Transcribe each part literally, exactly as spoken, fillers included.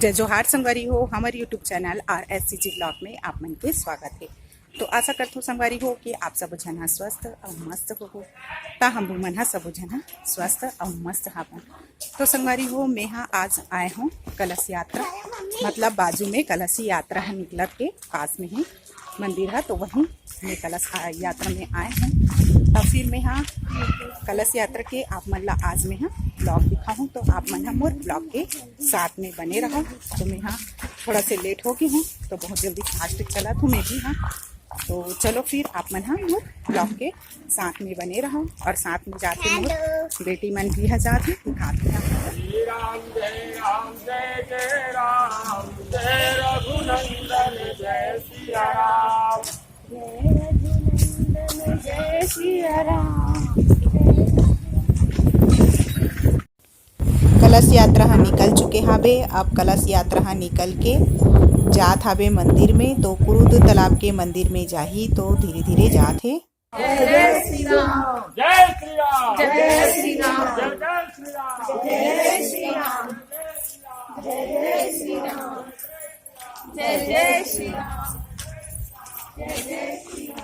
जय जोहार संगवारी हो, हमर YouTube channel R S C G blog में आप मन के स्वागत हे। तो आशा करथों संगवारी हो कि आप सब झन ह स्वस्थ अउ मस्त हो। त हम मन ह सब झन ह स्वस्थ अउ मस्त हावन। तो संगवारी हो, मैं ह आज आए हों कलश यात्रा, मतलब बाजू में कलश यात्रा ह निकलत के पास में ही मंदिर ह, तो वहीं मैं कलश आ, यात्रा में आए हों। तो फिर मैं ह कलश यात्रा के आप मन ला आज मैं ह ब्लॉग दिखाहूँ, तो आप मन ह मोर ब्लॉग के साथ में बने रहो। तो मैं ह थोड़ा से लेट हो गई हूँ, तो बहुत जल्दी फास्ट चलत हूँ मैं भी ह। तो चलो फिर आप मन ह मोर ब्लॉग के साथ में बने रहो और साथ में जाके मोर बेटी मन भी ह जात हे, दिखात हे। श्री राम जय राम जय जय राम जय रघुनंदन जय सिया राम। जय रघुनंदन जय सिया राम। कलश यात्रा ह निकल चुके हाबे। अब कलश यात्रा ह निकल के जात हाबे मंदिर में, तो कुरुद तालाब के मंदिर में जाही, तो धीरे धीरे जात हे। जय श्री राम। जय श्री राम। जय श्री राम। जय जय श्री राम। जय जय श्री राम। जय जय श्री राम। जय जय श्री राम।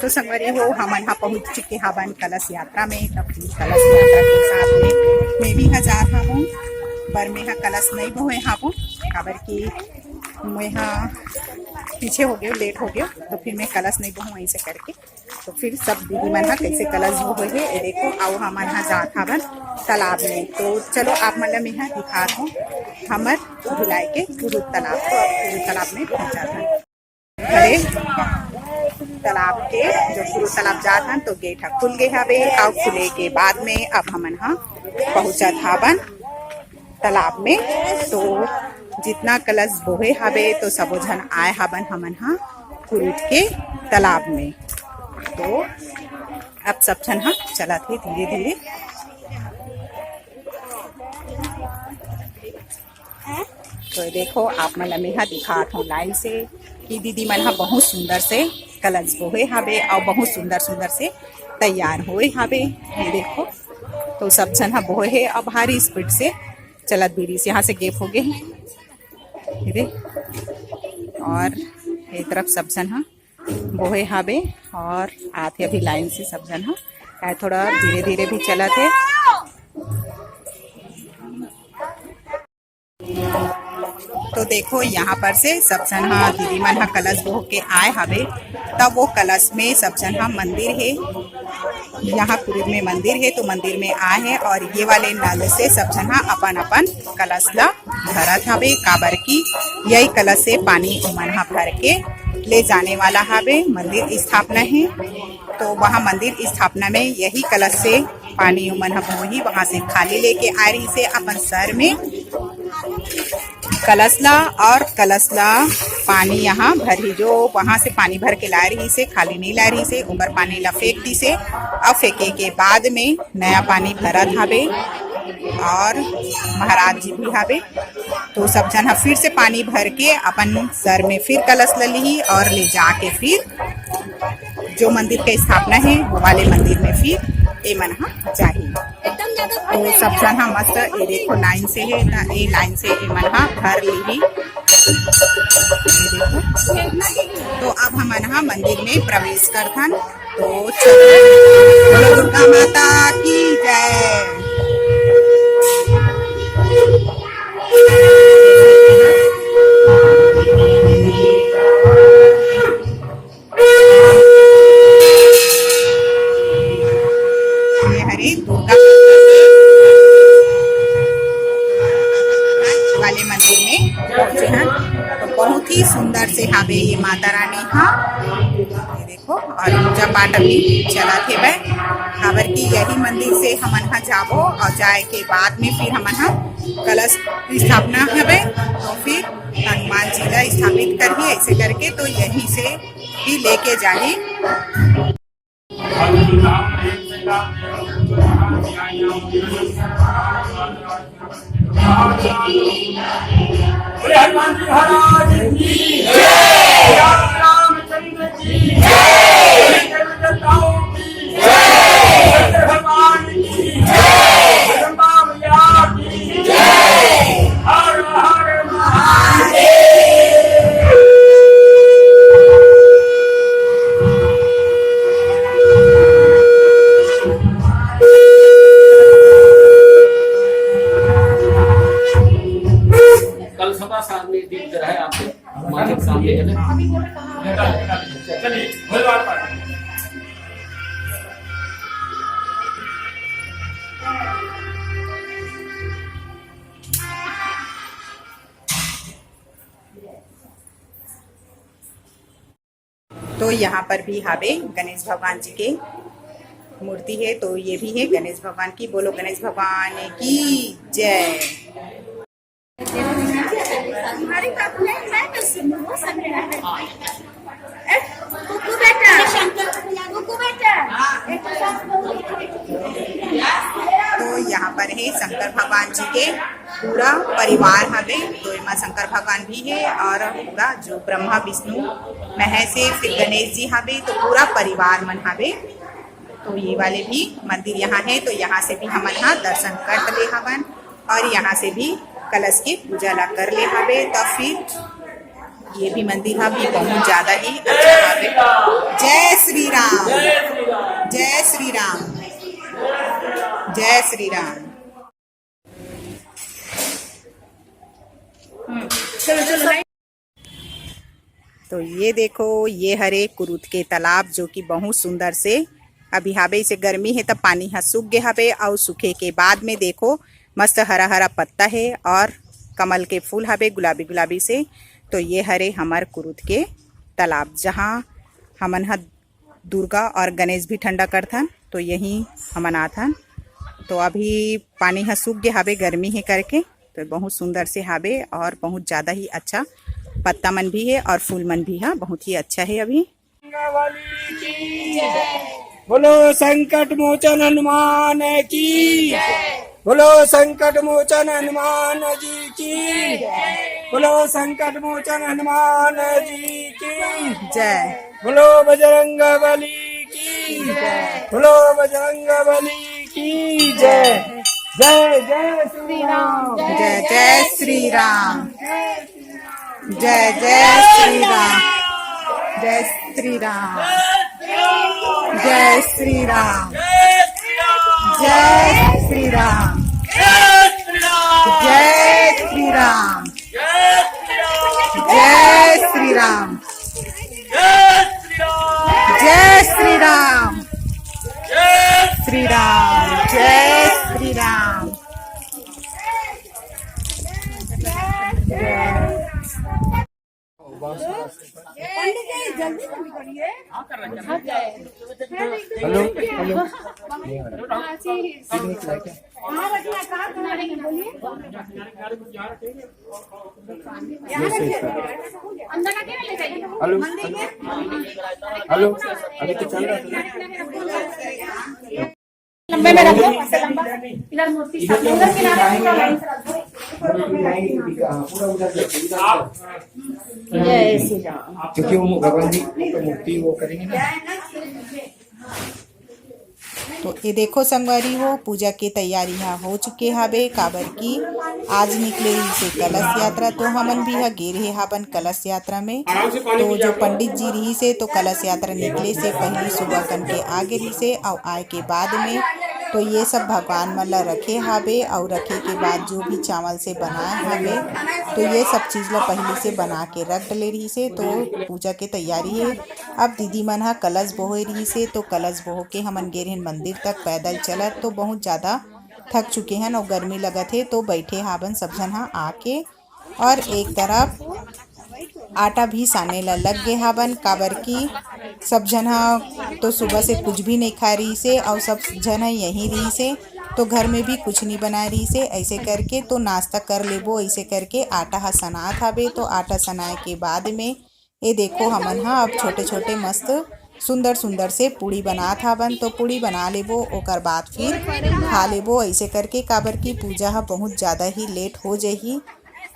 तो संगवारी हो, हमन ह पहुंच चुके हावन कलश यात्रा में। तब फिर कलश यात्रा के साथ में मैं भी ह जात हूँ, पर मैं ह कलश नहीं बोहे हावों, काबर कि मैं ह पीछे हो गयो, लेट हो गयो, तो फिर मैं कलश नहीं बोहूँ ऐसे करके। तो फिर सब दीदी मन ह कैसे कलश बोहे हे, ये देखो, अउ हमन ह जात हावन तालाब में। तो चलो आप मन ल मैं ह दिखात हूँ हमर भिलाई के कुरुद तालाब। तो अब कुरुद तालाब में पहुँचात हन। अरे, तालाब के जो कुरुद तालाब जात हन, तो गेट ह खुल गे हवे, अउ खुले के बाद में अब हमन ह पहुँचत हावन तालाब में। तो जितना कलश बोहे हावे, तो सबो झन आए हावन हमन ह कुरुद के तालाब में। तो अब सब झन ह चलत हे धीरे धीरे। तो ये देखो, आप मन ल मेहा दिखात हूँ लाइन से कि दीदी मन ह बहुत सुंदर से कलश बोहे हावे अउ बहुत सुंदर सुंदर से तैयार होए हावे। ये देखो, तो सब झन ह बोहे हे। अब भारी स्पीड से चलत बीरिस यहाँ से गेप हो गए हे। ये देख, और ये तरफ सब झन ह बोहे हावे और आथे अभी लाइन से सब झन ह। काय थोड़ा धीरे धीरे भी चलत हे। तो देखो, यहाँ पर से सब झन ह, दीदी मन ह कलश बोह के आए हवे, तब वो कलश में सब झन ह मंदिर हे, यहाँ कुरुद में मंदिर हे, तो मंदिर में आए हे और ये वाले नल से सब झन ह अपन अपन कलश ला भरत हवे, काबर कि यही कलश से पानी ओमन ह भर के ले जाने वाला हवे। मंदिर स्थापना हे, तो वहाँ मंदिर स्थापना में यही कलश से पानी ओमन ह बोही, वहाँ से खाली लेके आ रही से अपन सर में कलश ला, और कलश ला पानी यहाँ भरही, जो वहाँ से पानी भर के लाए रही से, खाली नहीं लाए रही से, ओकर पानी ला फेंक दी से। अब फेंके के बाद में नया पानी भरत हवे और महाराज जी भी हवे। तो सब झन ह फिर से पानी भर के अपन सर में फिर कलश ल लिही और ले जाके फिर जो मंदिर के स्थापना हे, वो वाले मंदिर में फिर एमन ह जाही। तो सब झन ह मस्त, ये देखो, लाइन से हे, त ए लाइन से एमन ह भर लिही। ये देखो, तो अब हमन ह मंदिर में प्रवेश करथन। तो चलो, बोलो दुर्गा माता की जय। ये हरे दुर्गा वाले मंदिर में पहुंचे हैं, तो बहुत ही सुंदर से हावे ये माता रानी। हाँ, ये देखो, और पूजा पाठ अभी चलत हेवय, काबर कि यही मंदिर से हमन ह जाबो और जाए के बाद में फिर हमन ह कलश स्थापना हवे, तो फिर हनुमान जी ला स्थापित करही, ऐसे करके तो यहीं से ही लेके जाही। बोले हनुमान जी महाराज की जय। राम राम चलिए, भोले बाबा। तो यहाँ पर भी हावे गणेश भगवान जी के मूर्ति है, तो ये भी है गणेश भगवान की। बोलो गणेश भगवान की जय। तुम्हारी बात नहीं, मैं तो सुनूं, वो सब मेरा है। ए, कुकू बेटा, कुकू बेटा, एक तो साथ बोलो। तो यहाँ पर है शंकर भगवान जी के पूरा परिवार हवे, तो एमा शंकर भगवान भी है और पूरा जो ब्रह्मा विष्णु महेश है, फिर गणेश जी हवे, तो पूरा परिवार मन हवे। तो ये वाले भी मंदिर यहाँ है, तो यहाँ से भी हमन हा दर्शन कर ले हवन और यहाँ से भी कलश के पूजा ला कर ले हवे। तो फिर ये भी मंदिर हा भी बहुत ज्यादा ही अच्छा हवे। जय श्री राम, जय श्री राम, जय श्री राम। तो ये देखो, ये हरे कुरुद के तालाब, जो कि बहुत सुंदर से अभी हावे। इसे गर्मी है, तब पानी ह सूख गे हावे, और सूखे के बाद में देखो, मस्त हरा हरा पत्ता है और कमल के फूल हावे गुलाबी गुलाबी से। तो ये हरे हमर कुरुद के तालाब, जहाँ हमन ह दुर्गा और गणेश भी ठंडा करथन, तो यही हमन आथन। तो अभी पानी ह सूख गे हावे, गर्मी है करके, तो बहुत सुंदर से हावे और बहुत ज्यादा ही अच्छा पत्ता मन भी है और फूल मन भी है, बहुत ही अच्छा है अभी। बोलो संकट मोचन हनुमान की, बोलो संकट मोचन हनुमान जी की, बोलो संकट मोचन हनुमान जी की जय। बोलो बजरंग बली की जय। बोलो बजरंग बली की जय। जय जय श्री राम। जय जय श्री राम। जय जय श्री राम। जय श्री राम। जय श्री राम। जय श्री राम। जय श्री राम। जय श्री राम। जय श्री राम। जय श्री राम। जय श्री राम। पंडित जी, जल्दी, जल्दी करिए। Hello, hello. कहाँ रखना है, कहाँ रखना है, बोलिए। यहाँ रखिए। अंदर रखिए ना, ले जाइए। Hello, hello. हेलो, अभी तो चल रहा है। लंबे में रखो, ऐसे लंबा। इधर मूर्ति सामने, उधर किनारे पूरा लाइन से रख दो। जय श्री राम। क्योंकि वो भगवान जी को तो मूर्ति वो करेंगे ना। तो ये देखो संगवारी हो, पूजा के तैयारी हा हो चुके हावे, काबर कि आज निकले रहिसे कलश यात्रा, तो हमन भी हा गे रहे हावन कलश यात्रा में। तो जो पंडित जी रहिसे, तो कलश यात्रा निकले से पहली सुबह कन के आ गे रहिसे, अउ आए के बाद में तो ये सब भगवान मन ला रखे हावे, अउ रखे के बाद जो भी चावल से बनाए हावे, तो ये सब चीज ला पहली से बना के रख डले रहिसे। तो पूजा के तैयारी है। अब दीदी मन हा कलश बोहे रहिसे, तो कलश बोह के हमन गे रहेन मंदिर तक पैदल चलत, तो बहुत ज्यादा थक चुके हन अउ गर्मी लगत हे, तो बैठे हावन सब झन हा आके। और एक तरफ आटा भी साने ला लग गे हावन, काबर कि सब झन हा तो सुबह से कुछ भी नहीं खाए रहिसे, अउ सब झन हा यहीं रहिसे, तो घर में भी कुछ नहीं बनाए रहिसे। ऐसे करके तो नाश्ता कर लेबो, ऐसे करके आटा हा सनात हावे। तो आटा सनाए के बाद में ये देखो, हमन हा अब छोटे-छोटे मस्त सुंदर-सुंदर से पूड़ी बनात हावन। तो पूड़ी बना लेबो, ओकर बाद फिर खा लेबो, ऐसे करके, काबर कि पूजा हा बहुत ज्यादा ही लेट हो जाही।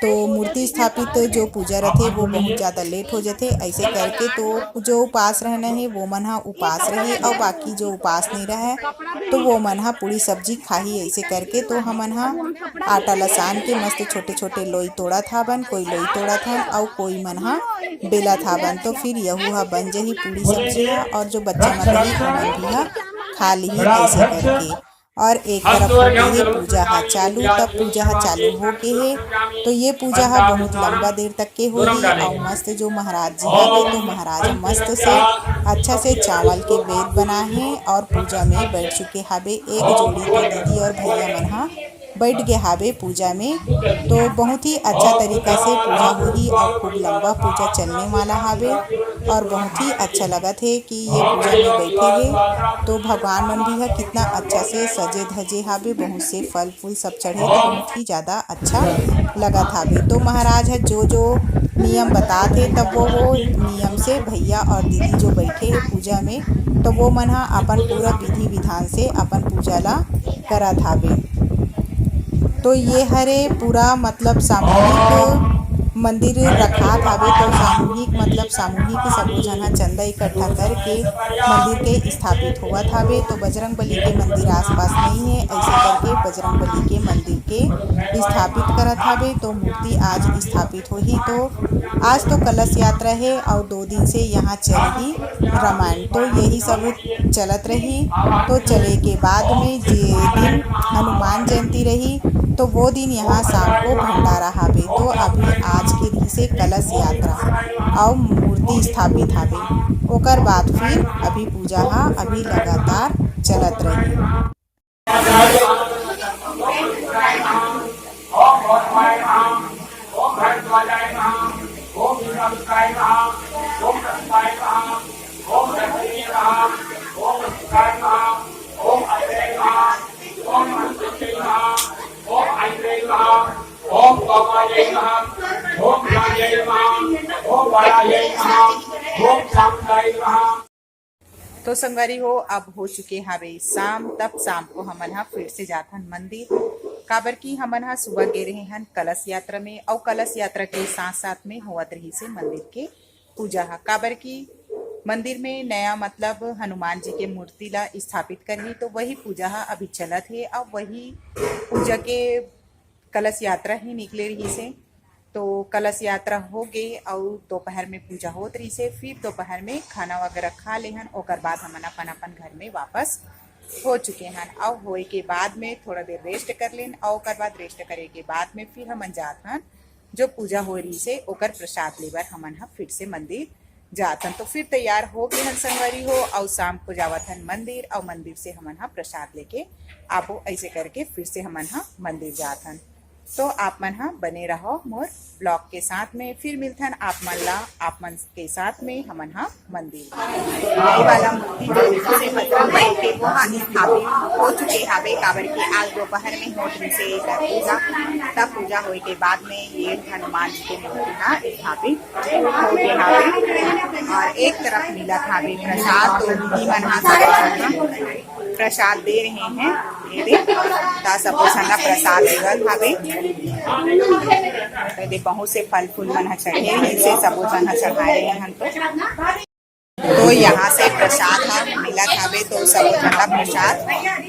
तो मूर्ति स्थापित जो पूजा रथे, वो बहुत ज्यादा लेट हो जाथे, ऐसे करके तो जो उपास रहना है, वो मन हा उपास रही, और बाकी जो उपास नहीं रहे, तो वो मन हा पूड़ी सब्जी खाही। ऐसे करके तो हमन हा आटा ल सान के मस्त छोटे-छोटे लोई तोड़त हावन, कोई लोई तोड़त हन, अउ कोई मन हा बेलत हावन। तो फिर यहू हा बन जही पूड़ी सब्जी हा, और जो बच्चा मन रही, ओमन भी हा खा लिही ऐसे करके। और एक तरफ हो गे हे पूजा ह चालू, तब पूजा ह चालू हो गे हे। तो ये पूजा ह बहुत लंबा देर तक के होही और मस्त जो महाराज जी हवे, तो महाराज मस्त से अच्छा से चावल के बेद बनाए हे और पूजा में बैठ चुके हावे। एक जोड़ी तो दीदी और भैया मन ह बैठ गे हावे पूजा में। तो बहुत ही अच्छा तरीका से पूजा होही और खूब लंबा पूजा चलने वाला हावे और बहुत ही अच्छा लगत हे कि ये पूजा में बैठे हे। तो भगवान मन भी ह कितना अच्छा से सजे धजे हावे, बहुत से फल फूल सब चढ़े, तो बहुत ही ज्यादा अच्छा लगत हावे। तो महाराज ह जो जो नियम बतात हे, तब वो वो नियम से भैया और दीदी जो बैठे हे पूजा में, तो वो मन ह अपन पूरा विधि विधान से अपन पूजा ला करत हावे। तो ये हरे पूरा मतलब सामूहिक मंदिर रखात हावे, तो सामूहिक मतलब सामूहिक सबो झन ह चंदा इकट्ठा करके मंदिर के स्थापित होवत हावे। तो बजरंग बली के मंदिर आसपास नहीं है, ऐसे करके बजरंग बली के मंदिर के स्थापित करत हावे। तो मूर्ति आज स्थापित होही। तो आज तो कलश यात्रा है और दो दिन से यहाँ चलही रामायण, तो यही सब चलत रही। तो चले के बाद में जे दिन हनुमान जयंती रही, तो वो दिन यहाँ शाम को भंडारा हावे। तो अभी आज के दिन से कलश यात्रा और मूर्ति स्थापित हावे, ओकर बाद फिर अभी पूजा हा अभी लगातार चलत रही। तो संगवारी हो, अब हो चुके हावे शाम, तब शाम को हमन ह फिर से जाथन मंदिर, काबर कि हमन ह सुबह गे रहे हन कलश यात्रा में, अउ कलश यात्रा के साथ साथ में होवत रहिसे मंदिर के पूजा ह, काबर कि मंदिर में नया मतलब हनुमान जी के मूर्ति ला स्थापित करही, तो वही पूजा ह अभी चलत हे। अब वही पूजा के कलश यात्रा ही निकले रहिसे। तो कलश यात्रा हो गे अउ दोपहर में पूजा होत रहिसे। फिर दोपहर में खाना वगैरह खा लेहन, ओकर बाद हमन अपन अपन घर में वापस हो चुके हन। अउ होए के बाद में थोड़ा देर रेस्ट कर लेन, अउ ओकर बाद रेस्ट करे के बाद में फिर हमन जात हन, जो पूजा होए रहिसे ओकर प्रसाद लेबर हमन ह फिर से मंदिर जाथन। तो फिर तैयार हो गे हन संगवारी हो, अउ शाम को जावत हन मंदिर, अउ मंदिर से हमन ह प्रसाद लेके आबो। ऐसे करके फिर से हमन ह मंदिर जाथन। तो आप मन ह बने रहो मोर ब्लॉग के साथ में, फिर मिलथन आप मन ला, आप मन के साथ में हमन ह मंदिर। ये वाला मूर्ति जो से मतलब है कि वो स्थापित हो चुके हावे, काबर कि आज दोपहर में होत रहिसे एकर पूजा, तब पूजा होए के बाद में ये हनुमान जी के मूर्ति ह स्थापित हो गे हावे। और एक तरफ मिलत हावे प्रसाद, तो दीदी मन ह प्रसाद दे रहे हैं। ये देख, ता सबो झन ला प्रसाद देवत हावे। ये देख, बहुत से फल फूल मन ह चढ़े, इसे सबो झन ह चढ़ाए रहे हैं तो। तो यहाँ से प्रसाद ह मिलत हावे, तो सबो झन ला प्रसाद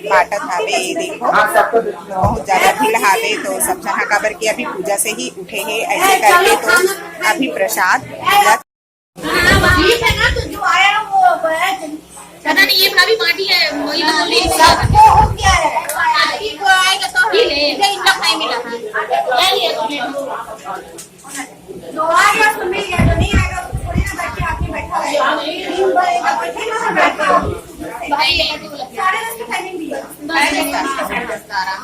बांटत हावे। ये देखो, बहुत ज्यादा भीड़ हावे, तो सब झन ह, काबर कि अभी पूजा से ही उठे हे, ऐसे करके तो अभी प्रसाद मिलत। ठीक है ना, तो जो आया वो है। पता नहीं, ये भाभी बांटी है, वही तो बोल रही थी। सबको हो गया है। आदमी को आएगा तो ये ले, इधर इनका खाए मिला। क्या लिया तुमने? जो आ गया उसको मिल गया, जो नहीं आएगा उसको थोड़ी ना करके आके बैठा रहेगा। दिन भर एक बार बैठे ना, बैठे। भाई, ये तो लगता है। साढ़े दस की टाइमिंग भी है। दस बजे का, साढ़े दस का आराम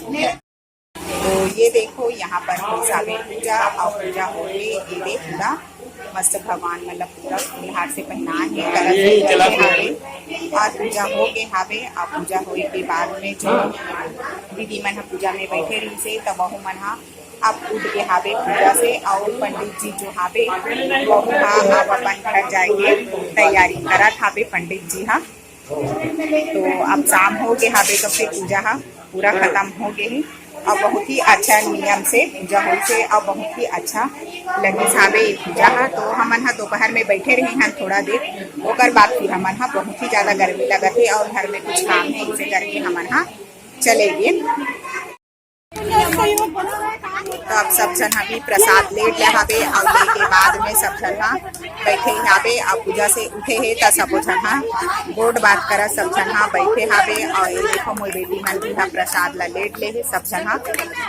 से। तो ये देखो, यहाँ पर हो सारे पूजा और पूजा हो गई। ये देख, पूरा मस्त भगवान मतलब पूरा फूलहार से पहना है, कलश भी रखे हावे और पूजा हो गए हावे। और पूजा होए के बाद में जो दीदी मन ह पूजा में बैठे रहिसे, तब वहू मन ह अब उठ के हावे पूजा से। और पंडित जी जो हावे, वहू ह अब अपन घर जाए के तैयारी करत हावे पंडित जी ह। तो अब शाम हो गए हावे, तो फिर पूजा ह पूरा खत्म हो गए हे और बहुत ही अच्छा नियम से पूजा होइसे और बहुत ही अच्छा लगिस हावे ये पूजा ह। तो हमन ह दोपहर में बैठे रहे हन थोड़ा देर, ओकर बाद फिर हमन ह, बहुत ही ज्यादा गर्मी लगत हे और घर में कुछ काम हे, इसे करके हमन ह चले गए। तो अब सब झन ह भी प्रसाद ले ले हाबे, अउ लेके बाद में सब झन ह बैठे हाबे। अब पूजा से उठे हे, त सबो झन ह गोठ बात करत सब झन ह बैठे हाबे। अउ ये देखो, मोर बेटी मन भी ह प्रसाद ला ले ले हे, सब झन ह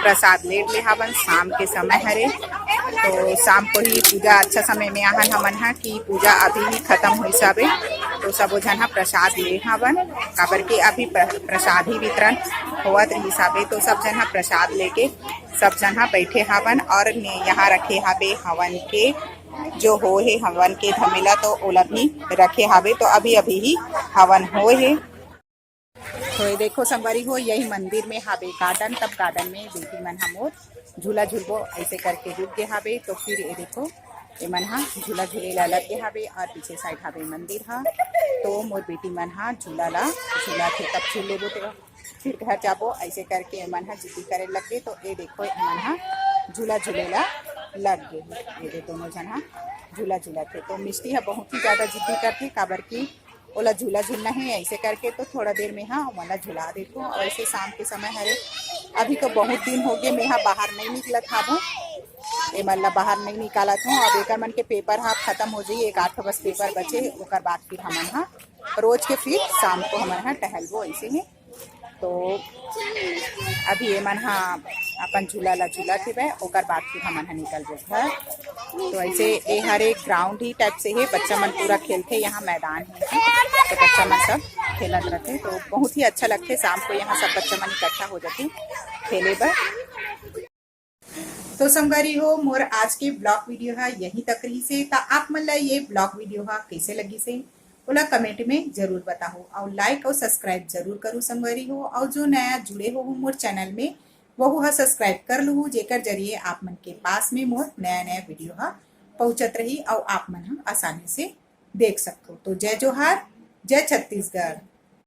प्रसाद ले ले हावन। शाम के समय हरे, तो शाम को ही पूजा, अच्छा समय में आहन हमन ह कि पूजा अभी ही खत्म होइस हाबे, तो सबो झन ह प्रसाद ले हावन, काबर के अभी प्र-, प्रसाद ही वितरण होवत रहिस हाबे, तो सब झन ह प्रसाद लेके सब झन ह बैठे हावन। और ने-, यहाँ रखे हाबे हवन के, जो हो हे हवन के धमेला, तो ओला भी रखे हाबे। तो अभी अभी ही हवन होए हे। तो ये देखो संगवारी हो, यही मंदिर में हाबे गार्डन, तब गार्डन में बेटी मन ह मोर झूला झूलबो ऐसे करके रुक गे हाबे। तो फिर ये देखो, ये मन ह झूला झूले ला लग गे हाबे और पीछे साइड हाबे मंदिर ह। तो मोर बेटी मन ह झूला ला झूला के तब झूल लेबो, तो फिर घर जाबो, ऐसे करके एमन ह जिद्दी करे लग गे। तो ए देखो, एमन ह झूला झूले ला लग गे हे। ये दे दोनों झन ह झूला झूलत हे। तो मिष्टी ह बहुत ही ज्यादा जिद्दी करथे, काबर कि ओला झूला झूलना हे, ऐसे करके तो थोड़ा देर में ह ओमन ला झुला देथो। और ऐसे शाम के समय हरे, अभी तो बहुत दिन हो गए मैं ह बाहर नहीं निकलत हाबो, एमन ला बाहर नहीं निकालत हूँ। अब एकर मन के पेपर ह खत्म हो जाई, एक आठ बस पेपर बचे, ओकर बाद फिर हमन ह रोज के फिर शाम को हमन ह टहलबो ऐसे ही। तो अभी एमन ह अपन झूला ला झूलत हेवय, ओकर बाद फिर हमन ह निकलबो घर। तो ऐसे ए हर एक ग्राउंड ही टाइप से हे, बच्चा मन पूरा खेलथे, यहाँ मैदान हे, तो बच्चा मन सब खेलत रहथे। तो बहुत ही अच्छा लगथे, शाम को यहाँ सब बच्चा मन इकट्ठा हो जाथे खेले बर। तो संगवारी हो, मोर आज के ब्लॉग वीडियो ह यहीं तक रहिस हे। त आप मन ला ये ब्लॉग वीडियो ह कइसे लगिस हे, ओला कमेंट में जरूर बताहू, अउ लाइक अउ सब्सक्राइब जरूर करू संगवारी हो। अउ जो नया जुड़े हो मोर चैनल में, वहू ह सब्सक्राइब कर लूहू, जेकर जरिए आप मन के पास में मोर नया नया वीडियो ह पहुंचत रही अउ आप मन ह आसानी से देख सकथो। तो जय जोहार, जय छत्तीसगढ़।